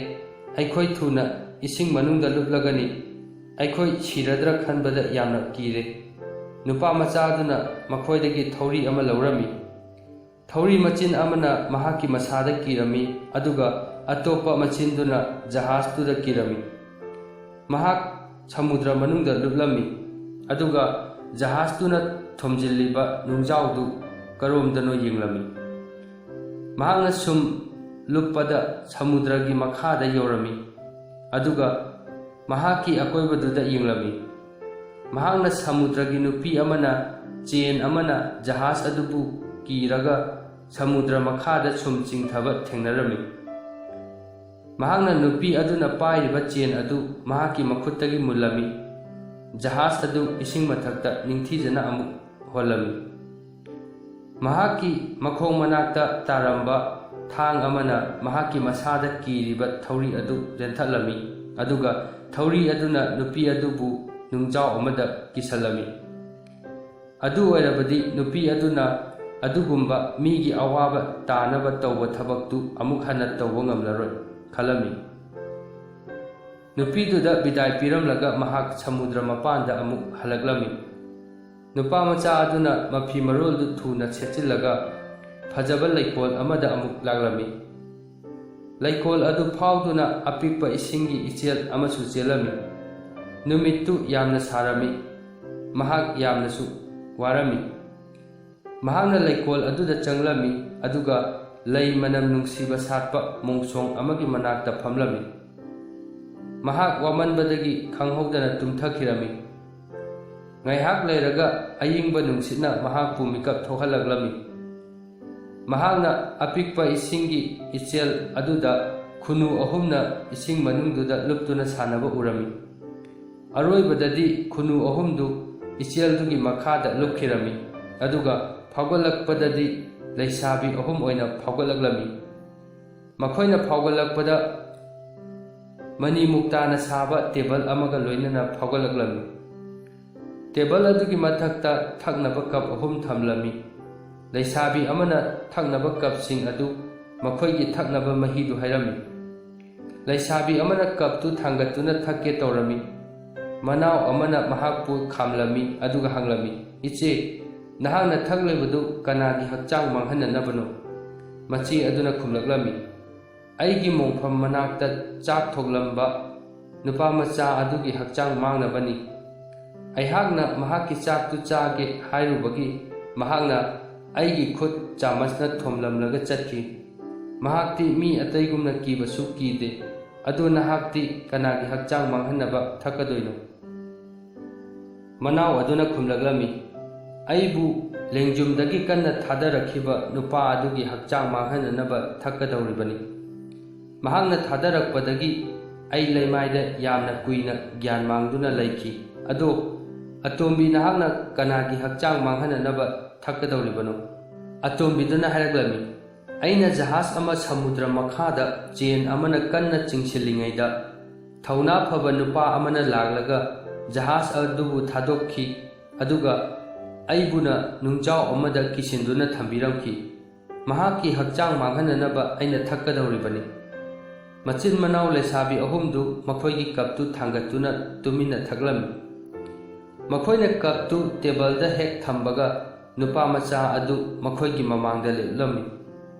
ꯑꯩꯈꯣꯏ ꯊꯨꯅ ꯏꯁꯤꯡ ꯃꯅꯨꯡꯗ ꯂꯨꯞꯂꯒꯅꯤ, ꯑꯩꯈꯣꯏ ꯁꯤꯔꯗ꯭ꯔ ꯈꯟꯕꯗ ꯌꯥꯝꯅ ꯀꯤꯔꯦ꯫" ꯅꯨꯄꯥ ꯃꯆꯥꯗꯨꯅ ꯃꯈꯣꯏꯗꯒꯤ ꯊꯧꯔꯤ ꯑꯃ ꯂꯧꯔꯝꯃꯤ꯫ ꯊꯧꯔꯤ ꯃꯆꯤꯟ ꯑꯃꯅ ꯃꯍꯥꯛꯀꯤ ꯃꯁꯥꯗ ꯀꯤꯔꯝꯃꯤ, ꯑꯗꯨꯒ ꯑꯇꯣꯞꯄ ꯃꯆꯤꯟꯗꯨꯅ ꯖꯍꯥꯖꯇꯨꯗ ꯀꯤꯔꯝꯃꯤ꯫ ꯃꯍꯥꯛ ꯁꯃꯨꯗ꯭ꯔ ꯃꯅꯨꯡꯗ ꯂꯨꯞꯂꯝꯃꯤ, ꯑꯗꯨꯒ ꯖꯍꯥꯖꯇꯨꯅ ꯊꯣꯝꯖꯤꯜꯂꯤꯕ ꯅꯨꯡꯖꯥꯎꯗꯨ ꯀꯔꯣꯝꯗꯅꯣ ꯌꯦꯡꯂꯝꯃꯤ꯫ ꯃꯍꯥꯛꯅ ꯁꯨꯝ ꯂꯨꯞꯄꯗ ꯁꯃꯨꯗ꯭ꯔꯒꯤ ꯃꯈꯥꯗ ꯌꯧꯔꯝꯃꯤ, ꯑꯗꯨꯒ ꯃꯍꯥꯛꯀꯤ ꯑꯀꯣꯏꯕꯗꯨꯗ ꯌꯦꯡꯂꯝꯃꯤ꯫ ꯃꯍꯥꯛꯅ ꯁꯃꯨꯗ꯭ꯔꯒꯤ ꯅꯨꯄꯤ ꯑꯃꯅ ꯆꯦꯟ ꯑꯃꯅ ꯖꯍꯥꯖ ꯑꯗꯨꯕꯨ ꯀꯤꯔꯒ ꯁꯃꯨꯗ꯭ꯔ ꯃꯈꯥꯗ ꯁꯨꯝ ꯆꯤꯡꯊꯕ ꯊꯦꯡꯅꯔꯝꯃꯤ꯫ ꯃꯍꯥꯛꯅ ꯅꯨꯄꯤ ꯑꯗꯨꯅ ꯄꯥꯏꯔꯤꯕ ꯆꯦꯟ ꯑꯗꯨ ꯃꯍꯥꯛꯀꯤ ꯃꯈꯨꯠꯇꯒꯤ ꯃꯨꯜꯂꯝꯃꯤ꯫ ꯖꯍꯥꯖ ꯑꯗꯨ ꯏꯁꯤꯡ ꯃꯊꯛꯇ ꯅꯤꯡꯊꯤꯖꯅ ꯑꯃꯨꯛ ꯍꯣꯜꯂꯝꯃꯤ꯫ ꯃꯍꯥꯛꯀꯤ ꯃꯈꯣꯡ ꯃꯅꯥꯛꯇ ꯇꯥꯔꯝꯕ ꯊꯥꯡ ꯑꯃꯅ ꯃꯍꯥꯛꯀꯤ ꯃꯁꯥꯗ ꯀꯤꯔꯤꯕ ꯊꯧꯔꯤ ꯑꯗꯨ ꯂꯦꯟꯊꯠꯂꯝꯃꯤ, ꯑꯗꯨꯒ ꯊꯧꯔꯤ ꯑꯗꯨꯅ ꯅꯨꯄꯤ ꯑꯗꯨꯕꯨ ꯅꯨꯡꯖꯥꯎ ꯑꯃꯗ ꯀꯤꯁꯜꯂꯝꯃꯤ꯫ ꯑꯗꯨ ꯑꯣꯏꯔꯕꯗꯤ ꯅꯨꯄꯤ ꯑꯗꯨꯅ ꯑꯗꯨꯒꯨꯝꯕ ꯃꯤꯒꯤ ꯑꯋꯥꯕ ꯇꯥꯅꯕ ꯇꯧꯕ ꯊꯕꯛꯇꯨ ꯑꯃꯨꯛ ꯍꯟꯅ ꯇꯧꯕ ꯉꯝꯂꯔꯣꯏ ꯈꯜꯂꯝꯃꯤ꯫ ꯅꯨꯄꯤꯗꯨꯗ ꯕꯤꯗꯥꯏ ꯄꯤꯔꯝꯂꯒ ꯃꯍꯥꯛ ꯁꯃꯨꯗ꯭ꯔ ꯃꯄꯥꯟꯗ ꯑꯃꯨꯛ ꯍꯜꯂꯛꯂꯝꯃꯤ꯫ ꯅꯨꯄꯥ ꯃꯆꯥ ꯑꯗꯨꯅ ꯃꯐꯤ ꯃꯔꯣꯜꯗꯨ ꯊꯨꯅ ꯁꯦꯠꯆꯤꯜꯂꯒ ꯐꯖꯕ ꯂꯩꯀꯣꯜ ꯑꯃꯗ ꯑꯃꯨꯛ ꯂꯥꯛꯂꯝꯃꯤ꯫ ꯂꯩꯀꯣꯜ ꯑꯗꯨ ꯐꯥꯎꯗꯨꯅ ꯑꯄꯤꯛꯄ ꯏꯁꯤꯡꯒꯤ ꯏꯆꯦꯜ ꯑꯃꯁꯨ ꯆꯦꯜꯂꯝꯃꯤ꯫ ꯅꯨꯃꯤꯠꯇꯨ ꯌꯥꯝꯅ ꯁꯥꯔꯝꯃꯤ꯫ ꯃꯍꯥꯛ ꯌꯥꯝꯅꯁꯨ ꯋꯥꯔꯝꯃꯤ꯫ ꯃꯍꯥꯛꯅ ꯂꯩꯀꯣꯜ ꯑꯗꯨꯗ ꯆꯪꯂꯝꯃꯤ, ꯑꯗꯨꯒ ꯂꯩ ꯃꯅꯝ ꯅꯨꯡꯁꯤꯕ ꯁꯥꯠꯄ ꯃꯣꯡꯁꯣꯡ ꯑꯃꯒꯤ ꯃꯅꯥꯛꯇ ꯐꯝꯂꯝꯃꯤ꯫ ꯃꯍꯥꯛ ꯋꯥꯃꯟꯕꯗꯒꯤ ꯈꯪꯍꯧꯗꯅ ꯇꯨꯝꯊꯈꯤꯔꯝꯃꯤ꯫ ꯉꯥꯏꯍꯥꯛ ꯂꯩꯔꯒ ꯑꯏꯪꯕ ꯅꯨꯡꯁꯤꯠꯅ ꯃꯍꯥꯛꯄꯨ ꯃꯤꯀꯞ ꯊꯣꯛꯍꯜꯂꯛꯂꯝꯃꯤ꯫ ꯃꯍꯥꯛꯅ ꯑꯄꯤꯛꯄ ꯏꯁꯤꯡꯒꯤ ꯏꯆꯦꯜ ꯑꯗꯨꯗ ꯈꯨꯅꯨ ꯑꯍꯨꯝꯅ ꯏꯁꯤꯡ ꯃꯅꯨꯡꯗꯨꯗ ꯂꯨꯞꯇꯨꯅ ꯁꯥꯟꯅꯕ ꯎꯔꯝꯃꯤ꯫ ꯑꯔꯣꯏꯕꯗꯗꯤ ꯈꯨꯅꯨ ꯑꯍꯨꯝꯗꯨ ꯏꯆꯦꯜꯗꯨꯒꯤ ꯃꯈꯥꯗ ꯂꯨꯞꯈꯤꯔꯝꯃꯤ, ꯑꯗꯨꯒ ꯐꯥꯎꯒꯠꯂꯛꯄꯗꯗꯤ ꯂꯩꯁꯥꯕꯤ ꯑꯍꯨꯝ ꯑꯣꯏꯅ ꯐꯥꯎꯒꯠꯂꯛꯂꯝꯃꯤ꯫ ꯃꯈꯣꯏꯅ ꯐꯥꯎꯒꯠꯂꯛꯄꯗ ꯃꯅꯤ ꯃꯨꯛꯇꯥꯅ ꯁꯥꯕ ꯇꯦꯕꯜ ꯑꯃꯒ ꯂꯣꯏꯅꯅ ꯐꯥꯎꯒꯠꯂꯛꯂꯝꯃꯤ꯫ ꯇꯦꯕꯜ ꯑꯗꯨꯒꯤ ꯃꯊꯛꯇ ꯊꯛꯅꯕ ꯀꯞ ꯑꯍꯨꯝ ꯊꯝꯂꯝꯃꯤ꯫ ꯂꯩꯁꯥꯕꯤ ꯑꯃꯅ ꯊꯛꯅꯕ ꯀꯞꯁꯤꯡ ꯑꯗꯨ ꯃꯈꯣꯏꯒꯤ ꯊꯛꯅꯕ ꯃꯍꯤꯗꯨ ꯍꯩꯔꯝꯃꯤ꯫ ꯂꯩꯁꯥꯕꯤ ꯑꯃꯅ ꯀꯞꯇꯨ ꯊꯥꯡꯒꯠꯇꯨꯅ ꯊꯛꯀꯦ ꯇꯧꯔꯝꯃꯤ꯫ ꯃꯅꯥꯎ ꯑꯃꯅ ꯃꯍꯥꯛꯄꯨ ꯈꯥꯝꯂꯝꯃꯤ ꯑꯗꯨꯒ ꯍꯪꯂꯝꯃꯤ, "ꯏꯆꯦ, ꯅꯍꯥꯛꯅ ꯊꯛꯂꯤꯕꯗꯨ ꯀꯅꯥꯒꯤ ꯍꯛꯆꯥꯡ ꯃꯥꯡꯍꯟꯅꯅꯕꯅꯣ?" ꯃꯆꯦ ꯑꯗꯨꯅ ꯈꯨꯝꯂꯛꯂꯝꯃꯤ, "ꯑꯩꯒꯤ ꯃꯣꯡꯐꯝ ꯃꯅꯥꯛꯇ ꯆꯥꯛ ꯊꯣꯡꯂꯝꯕ ꯅꯨꯄꯥ ꯃꯆꯥ ꯑꯗꯨꯒꯤ ꯍꯛꯆꯥꯡ ꯃꯥꯡꯅꯕꯅꯤ꯫ ꯑꯩꯍꯥꯛꯅ ꯃꯍꯥꯛꯀꯤ ꯆꯥꯛꯇꯨ ꯆꯥꯒꯦ ꯍꯥꯏꯔꯨꯕꯒꯤ ꯃꯍꯥꯛꯅ ꯑꯩꯒꯤ ꯈꯨꯠ ꯆꯥꯃꯁꯅ ꯊꯣꯝꯂꯝꯂꯒ ꯆꯠꯈꯤ꯫ ꯃꯍꯥꯛꯇꯤ ꯃꯤ ꯑꯇꯩꯒꯨꯝꯅ ꯀꯤꯕꯁꯨ ꯀꯤꯗꯦ꯫ ꯑꯗꯨ ꯅꯍꯥꯛꯇꯤ ꯀꯅꯥꯒꯤ ꯍꯛꯆꯥꯡ ꯃꯥꯡꯍꯟꯅꯕ ꯊꯛꯀꯗꯣꯏꯅꯣ?" ꯃꯅꯥꯎ ꯑꯗꯨꯅ ꯈꯨꯝꯂꯛꯂꯝꯃꯤ, "ꯑꯩꯕꯨ ꯂꯦꯡꯖꯨꯝꯗꯒꯤ ꯀꯟꯅ ꯊꯥꯗꯔꯛꯈꯤꯕ ꯅꯨꯄꯥ ꯑꯗꯨꯒꯤ ꯍꯛꯆꯥꯡ ꯃꯥꯡꯍꯟꯅꯅꯕ ꯊꯛꯀꯗꯧꯔꯤꯕꯅꯤ꯫ ꯃꯍꯥꯛꯅ ꯊꯥꯗꯔꯛꯄꯗꯒꯤ ꯑꯩ ꯂꯩꯃꯥꯏꯗ ꯌꯥꯝꯅ ꯀꯨꯏꯅ ꯒ꯭ꯌꯥꯟ ꯃꯥꯡꯗꯨꯅ ꯂꯩꯈꯤ꯫ ꯑꯗꯣ, ꯑꯇꯣꯝꯕꯤ, ꯅꯍꯥꯛꯅ ꯀꯅꯥꯒꯤ ꯍꯛꯆꯥꯡ ꯃꯥꯡꯍꯟꯅꯅꯕ ꯊꯛꯀꯗꯧꯔꯤꯕꯅꯣ?" ꯑꯇꯣꯝꯕꯤꯗꯨꯅ ꯍꯥꯏꯔꯛꯂꯝꯃꯤ, "ꯑꯩꯅ ꯖꯍꯥꯖ ꯑꯃ ꯁꯃꯨꯗ꯭ꯔ ꯃꯈꯥꯗ ꯆꯦꯟ ꯑꯃꯅ ꯀꯟꯅ ꯆꯤꯡꯁꯤꯜꯂꯤꯉꯩꯗ, ꯊꯧꯅꯥ ꯐꯕ ꯅꯨꯄꯥ ꯑꯃꯅ ꯂꯥꯛꯂꯒ ꯖꯍꯥꯖ ꯑꯗꯨꯕꯨ ꯊꯥꯗꯣꯛꯈꯤ, ꯑꯗꯨꯒ ꯑꯩꯕꯨꯅ ꯅꯨꯡꯖꯥꯎ ꯑꯃꯗ ꯀꯤꯁꯤꯟꯗꯨꯅ ꯊꯝꯕꯤꯔꯝꯈꯤ꯫ ꯃꯍꯥꯛꯀꯤ ꯍꯛꯆꯥꯡ ꯃꯥꯡꯍꯟꯅꯅꯕ ꯑꯩꯅ ꯊꯛꯀꯗꯧꯔꯤꯕꯅꯤ꯫" ꯃꯆꯤꯟ ꯃꯅꯥꯎ ꯂꯩꯁꯥꯕꯤ ꯑꯍꯨꯝꯗꯨ ꯃꯈꯣꯏꯒꯤ ꯀꯞꯇꯨ ꯊꯥꯡꯒꯠꯇꯨꯅ ꯇꯨꯃꯤꯟꯅ ꯊꯛꯂꯝꯃꯤ꯫ ꯃꯈꯣꯏꯅ ꯀꯞꯇꯨ ꯇꯦꯕꯜꯗ ꯍꯦꯛ ꯊꯝꯕꯒ, ꯅꯨꯄꯥ ꯃꯆꯥ ꯑꯗꯨ ꯃꯈꯣꯏꯒꯤ ꯃꯃꯥꯡꯗ ꯂꯦꯞꯂꯝꯃꯤ꯫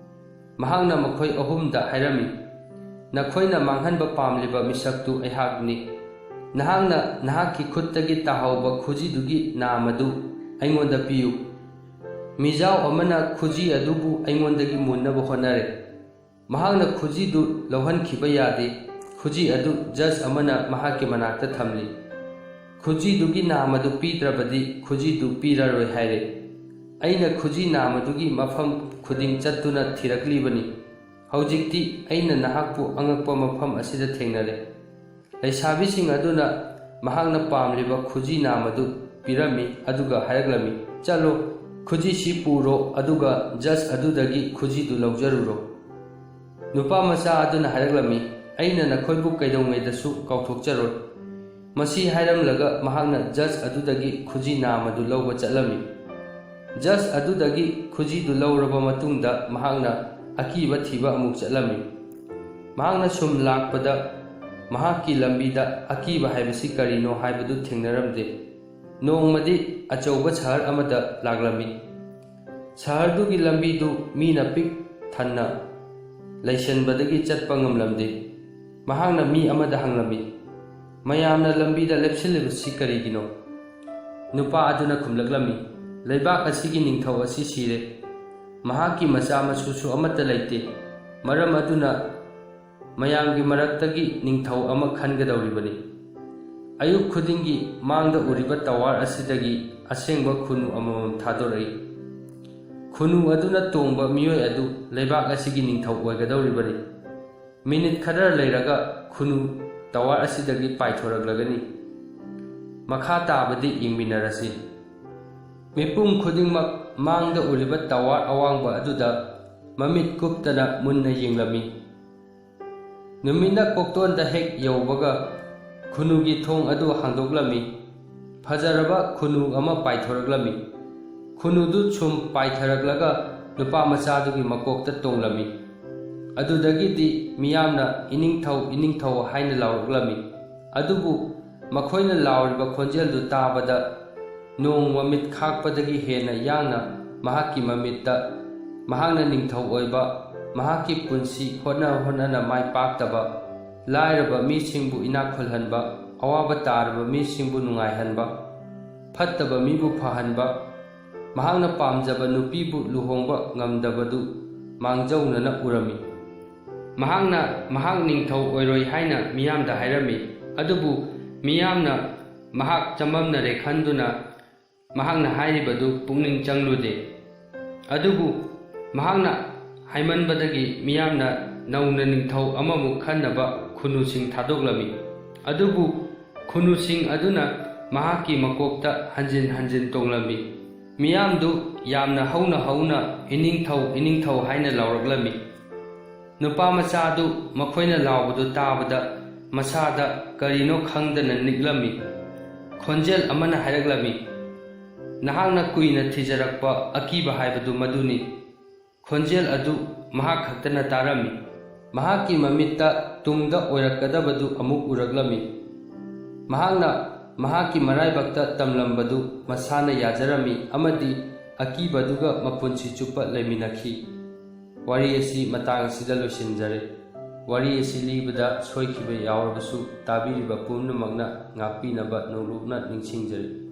ꯃꯍꯥꯛꯅ ꯃꯈꯣꯏ ꯑꯍꯨꯝꯗ ꯍꯥꯏꯔꯝꯃꯤ, "ꯅꯈꯣꯏꯅ ꯃꯥꯡꯍꯟꯕ ꯄꯥꯝꯂꯤꯕ ꯃꯤꯁꯛꯇꯨ ꯑꯩꯍꯥꯛꯅꯤ꯫ ꯅꯍꯥꯛꯅ ꯅꯍꯥꯛꯀꯤ ꯈꯨꯠꯇꯒꯤ ꯇꯥꯍꯧꯕ ꯈꯨꯖꯤꯗꯨꯒꯤ ꯅꯥꯝ ꯑꯗꯨ ꯑꯩꯉꯣꯟꯗ ꯄꯤꯌꯨ꯫" ꯃꯤꯖꯥꯎ ꯑꯃꯅ ꯈꯨꯖꯤ ꯑꯗꯨꯕꯨ ꯑꯩꯉꯣꯟꯗꯒꯤ ꯃꯨꯟꯅꯕ ꯍꯣꯠꯅꯔꯦ꯫ ꯃꯍꯥꯛꯅ ꯈꯨꯖꯤꯗꯨ ꯂꯧꯍꯟꯈꯤꯕ ꯌꯥꯗꯦ꯫ ꯈꯨꯖꯤ ꯑꯗꯨ ꯖꯖ ꯑꯃꯅ ꯃꯍꯥꯛꯀꯤ ꯃꯅꯥꯛꯇ ꯊꯝꯂꯤ꯫ "ꯈꯨꯖꯤꯗꯨꯒꯤ ꯅꯥꯝ ꯑꯗꯨ ꯄꯤꯗ꯭ꯔꯕꯗꯤ ꯈꯨꯖꯤꯗꯨ ꯄꯤꯔꯔꯣꯏ" ꯍꯥꯏꯔꯦ꯫ ꯑꯩꯅ ꯈꯨꯖꯤ ꯅꯥꯝ ꯑꯗꯨꯒꯤ ꯃꯐꯝ ꯈꯨꯗꯤꯡ ꯆꯠꯇꯨꯅ ꯊꯤꯔꯛꯂꯤꯕꯅꯤ꯫ ꯍꯧꯖꯤꯛꯇꯤ ꯑꯩꯅ ꯅꯍꯥꯛꯄꯨ ꯑꯉꯛꯄ ꯃꯐꯝ ꯑꯁꯤꯗ ꯊꯦꯡꯅꯔꯦ꯫ ꯂꯩꯁꯥꯕꯤꯁꯤꯡ ꯑꯗꯨꯅ ꯃꯍꯥꯛꯅ ꯄꯥꯝꯂꯤꯕ ꯈꯨꯖꯤ ꯅꯥꯝ ꯑꯗꯨ ꯄꯤꯔꯝꯃꯤ, ꯑꯗꯨꯒ ꯍꯥꯏꯔꯛꯂꯝꯃꯤ, "ꯆꯠꯂꯣ, ꯈꯨꯖꯤꯁꯤ ꯄꯨꯔꯣ, ꯑꯗꯨꯒ ꯖꯖ ꯑꯗꯨꯗꯒꯤ ꯈꯨꯖꯤꯗꯨ ꯂꯧꯖꯔꯨꯔꯣ꯫" ꯅꯨꯄꯥ ꯃꯆꯥ ꯑꯗꯨꯅ ꯍꯥꯏꯔꯛꯂꯝꯃꯤ, "ꯑꯩꯅ ꯅꯈꯣꯏꯕꯨ ꯀꯩꯗꯧꯉꯩꯗꯁꯨ ꯀꯥꯎꯊꯣꯛꯆꯔꯣꯏ꯫" ꯃꯁꯤ ꯍꯥꯏꯔꯝꯂꯒ ꯃꯍꯥꯛꯅ ꯖꯖ ꯑꯗꯨꯗꯒꯤ ꯈꯨꯖꯤ ꯅꯥꯝ ꯑꯗꯨ ꯂꯧꯕ ꯆꯠꯂꯝꯃꯤ꯫ ꯖꯖ ꯑꯗꯨꯗꯒꯤ ꯈꯨꯖꯤꯗꯨ ꯂꯧꯔꯕ ꯃꯇꯨꯡꯗ ꯃꯍꯥꯛꯅ ꯑꯀꯤꯕ ꯊꯤꯕ ꯑꯃꯨꯛ ꯆꯠꯂꯝꯃꯤ꯫ ꯃꯍꯥꯛꯅ ꯁꯨꯝ ꯂꯥꯛꯄꯗ ꯃꯍꯥꯛꯀꯤ ꯂꯝꯕꯤꯗ ꯑꯀꯤꯕ ꯍꯥꯏꯕꯁꯤ ꯀꯔꯤꯅꯣ ꯍꯥꯏꯕꯗꯨ ꯊꯦꯡꯅꯔꯝꯗꯦ꯫ ꯅꯣꯡꯃꯗꯤ ꯑꯆꯧꯕ ꯁꯍꯔ ꯑꯃꯗ ꯂꯥꯛꯂꯝꯃꯤ꯫ ꯁꯍꯔꯗꯨꯒꯤ ꯂꯝꯕꯤꯗꯨ ꯃꯤꯅ ꯄꯤꯛ ꯊꯟꯅ ꯂꯩꯁꯟꯕꯗꯒꯤ ꯆꯠꯄ ꯉꯝꯂꯝꯗꯦ꯫ ꯃꯍꯥꯛꯅ ꯃꯤ ꯑꯃꯗ ꯍꯪꯂꯝꯃꯤ, "ꯃꯌꯥꯝꯅ ꯂꯝꯕꯤꯗ ꯂꯦꯞꯁꯤꯜꯂꯤꯕꯁꯤ ꯀꯔꯤꯒꯤꯅꯣ?" ꯅꯨꯄꯥ ꯑꯗꯨꯅ ꯈꯨꯝꯂꯛꯂꯝꯃꯤ, "ꯂꯩꯕꯥꯛ ꯑꯁꯤꯒꯤ ꯅꯤꯡꯊꯧ ꯑꯁꯤ ꯁꯤꯔꯦ꯫ ꯃꯍꯥꯛꯀꯤ ꯃꯆꯥ ꯃꯁꯨꯁꯨ ꯑꯃꯠꯇ ꯂꯩꯇꯦ꯫ ꯃꯔꯝ ꯑꯗꯨꯅ ꯃꯌꯥꯝꯒꯤ ꯃꯔꯛꯇꯒꯤ ꯅꯤꯡꯊꯧ ꯑꯃ ꯈꯟꯒꯗꯧꯔꯤꯕꯅꯤ꯫ ꯑꯌꯨꯛ ꯈꯨꯗꯤꯡꯒꯤ ꯃꯥꯡꯗ ꯎꯔꯤꯕ ꯇꯋꯥꯔ ꯑꯁꯤꯗꯒꯤ ꯑꯁꯦꯡꯕ ꯈꯨꯅꯨ ꯑꯃꯃꯝ ꯊꯥꯗꯣꯔꯛꯏ꯫ ꯈꯨꯅꯨ ꯑꯗꯨꯅ ꯇꯣꯡꯕ ꯃꯤꯑꯣꯏ ꯑꯗꯨ ꯂꯩꯕꯥꯛ ꯑꯁꯤꯒꯤ ꯅꯤꯡꯊꯧ ꯑꯣꯏꯒꯗꯧꯔꯤꯕꯅꯤ꯫ ꯃꯤꯅꯤꯠ ꯈꯔ ꯂꯩꯔꯒ ꯈꯨꯅꯨ ꯇꯋꯥꯔ ꯑꯁꯤꯗꯒꯤ ꯄꯥꯏꯊꯣꯔꯛꯂꯒꯅꯤ꯫ ꯃꯈꯥ ꯇꯥꯕꯗꯤ ꯌꯦꯡꯃꯤꯟꯅꯔꯁꯤ꯫" ꯃꯤꯄꯨꯝ ꯈꯨꯗꯤꯡꯃꯛ ꯃꯥꯡꯗ ꯎꯔꯤꯕ ꯇꯋꯥꯔ ꯑꯋꯥꯡꯕ ꯑꯗꯨꯗ ꯃꯃꯤꯠ ꯀꯨꯞꯇꯅ ꯃꯨꯟꯅ ꯌꯦꯡꯂꯝꯃꯤ꯫ ꯅꯨꯃꯤꯠꯅ ꯀꯣꯛꯇꯣꯟꯗ ꯍꯦꯛ ꯌꯧꯕꯒ ꯈꯨꯅꯨꯒꯤ ꯊꯣꯡ ꯑꯗꯨ ꯍꯥꯡꯗꯣꯛꯂꯝꯃꯤ꯫ ꯐꯖꯔꯕ ꯈꯨꯅꯨ ꯑꯃ ꯄꯥꯏꯊꯣꯔꯛꯂꯝꯃꯤ꯫ ꯈꯨꯅꯨꯗꯨ ꯁꯨꯝ ꯄꯥꯏꯊꯔꯛꯂꯒ ꯅꯨꯄꯥ ꯃꯆꯥꯗꯨꯒꯤ ꯃꯀꯣꯛꯇ ꯇꯣꯡꯂꯝꯃꯤ꯫ ꯑꯗꯨꯗꯒꯤꯗꯤ ꯃꯤꯌꯥꯝꯅ "ꯏꯅꯤꯡꯊꯧ, ꯏꯅꯤꯡꯊꯧ" ꯍꯥꯏꯅ ꯂꯥꯎꯔꯛꯂꯝꯃꯤ꯫ ꯑꯗꯨꯕꯨ ꯃꯈꯣꯏꯅ ꯂꯥꯎꯔꯤꯕ ꯈꯣꯟꯖꯦꯜꯗꯨ ꯇꯥꯕꯗ ꯅꯣꯡ ꯃꯃꯤꯠ ꯈꯥꯛꯄꯗꯒꯤ ꯍꯦꯟꯅ ꯌꯥꯡꯅ ꯃꯍꯥꯛꯀꯤ ꯃꯃꯤꯠꯇ ꯃꯍꯥꯛꯅ ꯅꯤꯡꯊꯧ ꯑꯣꯏꯕ, ꯃꯍꯥꯛꯀꯤ ꯄꯨꯟꯁꯤ ꯍꯣꯠꯅ ꯍꯣꯠꯅꯅ ꯃꯥꯏ ꯄꯥꯛꯇꯕ, ꯂꯥꯏꯔꯕ ꯃꯤꯁꯤꯡꯕꯨ ꯏꯅꯥꯛ ꯈꯨꯜꯍꯟꯕ, ꯑꯋꯥꯕ ꯇꯥꯔꯕ ꯃꯤꯁꯤꯡꯕꯨ ꯅꯨꯡꯉꯥꯏꯍꯟꯕ, ꯐꯠꯇꯕ ꯃꯤꯕꯨ ꯐꯍꯟꯕ, ꯃꯍꯥꯛꯅ ꯄꯥꯝꯖꯕ ꯅꯨꯄꯤꯕꯨ ꯂꯨꯍꯣꯡꯕ ꯉꯝꯗꯕꯗꯨ ꯃꯥꯡꯖꯧꯅꯅ ꯎꯔꯝꯃꯤ꯫ ꯃꯍꯥꯛꯅ ꯃꯍꯥꯛ ꯅꯤꯡꯊꯧ ꯑꯣꯏꯔꯣꯏ ꯍꯥꯏꯅ ꯃꯤꯌꯥꯝꯗ ꯍꯥꯏꯔꯝꯃꯤ, ꯑꯗꯨꯕꯨ ꯃꯤꯌꯥꯝꯅ ꯃꯍꯥꯛ ꯆꯃꯝꯅꯔꯦ ꯈꯟꯗꯨꯅ ꯃꯍꯥꯛꯅ ꯍꯥꯏꯔꯤꯕꯗꯨ ꯄꯨꯛꯅꯤꯡ ꯆꯪꯂꯨꯗꯦ꯫ ꯑꯗꯨꯕꯨ ꯃꯍꯥꯛꯅ ꯍꯥꯏꯃꯟꯕꯗꯒꯤ ꯃꯤꯌꯥꯝꯅ ꯅꯧꯅ ꯅꯤꯡꯊꯧ ꯑꯃꯃꯨꯛ ꯈꯟꯅꯕ ꯈꯨꯅꯨꯁꯤꯡ ꯊꯥꯗꯣꯛꯂꯝꯃꯤ꯫ ꯑꯗꯨꯕꯨ ꯈꯨꯅꯨꯁꯤꯡ ꯑꯗꯨꯅ ꯃꯍꯥꯛꯀꯤ ꯃꯀꯣꯛꯇ ꯍꯟꯖꯤꯟ ꯍꯟꯖꯤꯟ ꯇꯣꯡꯂꯝꯃꯤ꯫ ꯃꯤꯌꯥꯝꯗꯨ ꯌꯥꯝꯅ ꯍꯧꯅ ꯍꯧꯅ "ꯏꯅꯤꯡꯊꯧ, ꯏꯅꯤꯡꯊꯧ" ꯍꯥꯏꯅ ꯂꯥꯎꯔꯛꯂꯝꯃꯤ꯫ ꯅꯨꯄꯥ ꯃꯆꯥꯗꯨ ꯃꯈꯣꯏꯅ ꯂꯥꯎꯕꯗꯨ ꯇꯥꯕꯗ ꯃꯁꯥꯗ ꯀꯔꯤꯅꯣ ꯈꯪꯗꯅ ꯅꯤꯛꯂꯝꯃꯤ꯫ ꯈꯣꯟꯖꯦꯜ ꯑꯃꯅ ꯍꯥꯏꯔꯛꯂꯝꯃꯤ, "ꯅꯍꯥꯛꯅ ꯀꯨꯏꯅ ꯊꯤꯖꯔꯛꯄ ꯑꯀꯤꯕ ꯍꯥꯏꯕꯗꯨ ꯃꯗꯨꯅꯤ꯫" ꯈꯣꯟꯖꯦꯜ ꯑꯗꯨ ꯃꯍꯥꯛ ꯈꯛꯇꯅ ꯇꯥꯔꯝꯃꯤ꯫ ꯃꯍꯥꯛꯀꯤ ꯃꯃꯤꯠꯇ ꯇꯨꯡꯗ ꯑꯣꯏꯔꯛꯀꯗꯕꯗꯨ ꯑꯃꯨꯛ ꯎꯔꯛꯂꯝꯃꯤ꯫ ꯃꯍꯥꯛꯅ ꯃꯍꯥꯛꯀꯤ ꯃꯔꯥꯏꯕꯛꯇ ꯇꯝꯂꯝꯕꯗꯨ ꯃꯁꯥꯅ ꯌꯥꯖꯔꯝꯃꯤ ꯑꯃꯗꯤ ꯑꯀꯤꯕꯗꯨꯒ ꯃꯄꯨꯟꯁꯤ ꯆꯨꯞꯄ ꯂꯩꯃꯤꯟꯅꯈꯤ꯫ ꯋꯥꯔꯤ ꯑꯁꯤ ꯃꯇꯥꯡ ꯑꯁꯤꯗ ꯂꯣꯏꯁꯤꯟꯖꯔꯦ꯫ ꯋꯥꯔꯤ ꯑꯁꯤ ꯂꯤꯕꯗ ꯁꯣꯏꯈꯤꯕ ꯌꯥꯎꯔꯕꯁꯨ ꯇꯥꯕꯤꯔꯤꯕ ꯄꯨꯝꯅꯃꯛꯅ ꯉꯥꯛꯄꯤꯅꯕ ꯅꯣꯡꯂꯨꯛꯅ ꯅꯤꯡꯁꯤꯡꯖꯔꯤ꯫